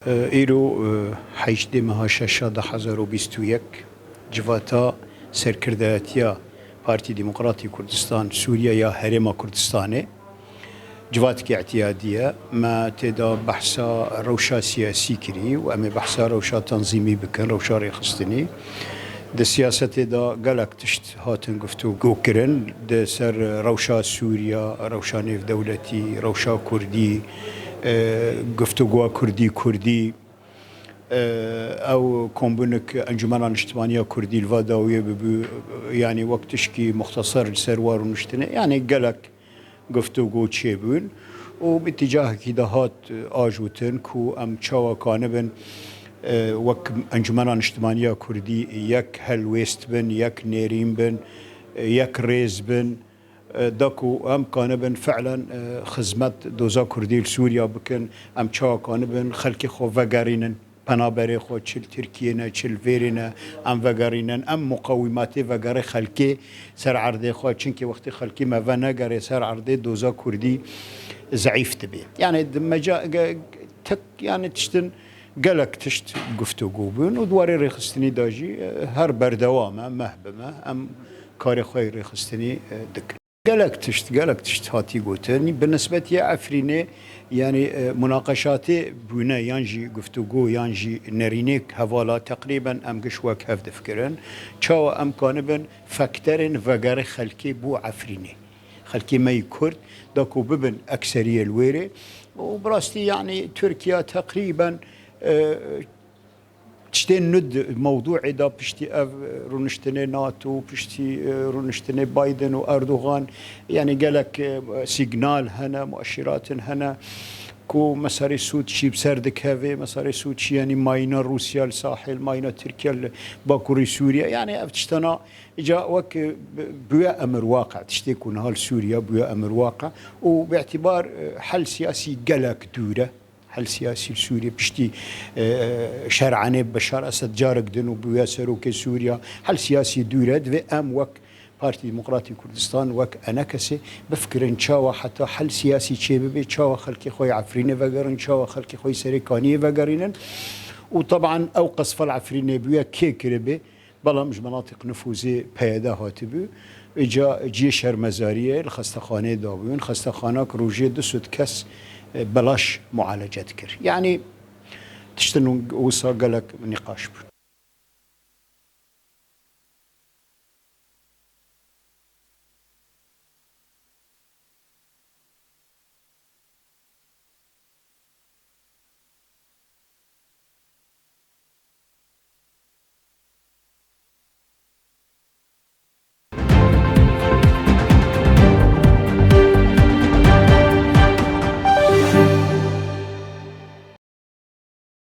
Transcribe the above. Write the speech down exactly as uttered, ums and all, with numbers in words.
Îro, e, heştê meha şeşa du hezar û bîst û yek civata serkirdayetiya Partî Demokratî Kurdistan Sûriye ya Herêma Kurdistanê civatekî îtiyadî ye. Me tê de behsa rewşa siyasî kirî û em ê behsa rewşa tanzîmî bikin, rewşa rêxistinî. Di siyasetê de gelek tişt hatin guftûgo kirin. Di ser rewşa Sûriya, rewşa nêvdewletî, rewşa Kurdî, e, guftûgoya Kurdî-Kurdî, e, ew kombûnik Encûmena Niştimaniya Kurdî li va dawiyê bibû, yanî wek tişkî muxteser li ser wa rûniştinê, yanî gelek guftûgo çêbûn û bi tîcahekî de hat, e, ajûtin ku em çawa kanibin, e, wek Encûmena Niştimaniya Kurdî yek helwêst bin, yek nêrîn bin, e, yek rêz bin, e, da ku em kanibin fi'len, e, xizmet doza Kurdî li Sûriya bikin, em çawa kanibin xelkê xwe vegerînin. Penaberê xwe çi li Tirkiyê ne, çi li vêrê ne, em vegerînin, em muqawîmatê vegerê xelkê ser erdê xwe, çimkî wextê xelkê me venegerê ser erdê, doza Kurdî zeîf dibe. Yanî di meca-, ge-, tek, yanî tiştin, gelek tişt guftûgo bûn û di warê rêxistinî de jî, e, her berdewam e, meh bi meh, em karê xwe yê rêxistinî, e, dikin. Gelek tişt, gelek tişt hatî gotin. Bi nisbetî Efrînê, yanî, e, munaqeşatê bûne yan jî guftûgo yan jî nerînê hevala teqrîben em giş wek hev difikirin. Çawa em kanibin fekterên vegerê xelkê bo Efrînê? Xelkê me yî Kurd, da ku bibin ekseriyê li wêrê. Û bi rastî, yanî, Tirkiye teqrîben, e, tiştên nû di mewdûê de piştî ev rûniştinê NATO, piştî, e, rûniştinê Biden û Erdogan, yanî gelek, e, sîgnal hene, mueşîratin hene ku mesarê Sûd jî bi ser dikeve, mesarê Sûd jî, yanî mayîna Rûsya li sahil, mayîna Tirkiye li bakurê Sûriye. Yanî ev tiştana îca wek, e, bi-, bûye emir waqe, tiştê ku niha li Sûriye bûye emir waqe û bi îtîbar, e, hel siyasî gelek dûr e. Hel siyasî li Sûriyê piştî, e, şer'anê Beşar Esed carek din û bûye serokê Sûriya. Hel siyasî dûr e, divê em wek Partî Demokratî Kurdistan, wek ENKSê bifikirin çawa heta hel siyasî çêbibe, çawa xelkê xwe yê Efrînê vegerin, çawa xelkê xwe yê Serêkaniyê vegerînin. Û teban ew qesfa li Efrînê bûye kê kiribe? Belam ji menatiq nifûzê PYD hatibû. Îca cihê şermezariyê li xestexaneyê dabûn. Xestexanak rojê du sed kes, e, belaş mualece dikir. Yanî tiştin wisa gelek nîqaş bûn.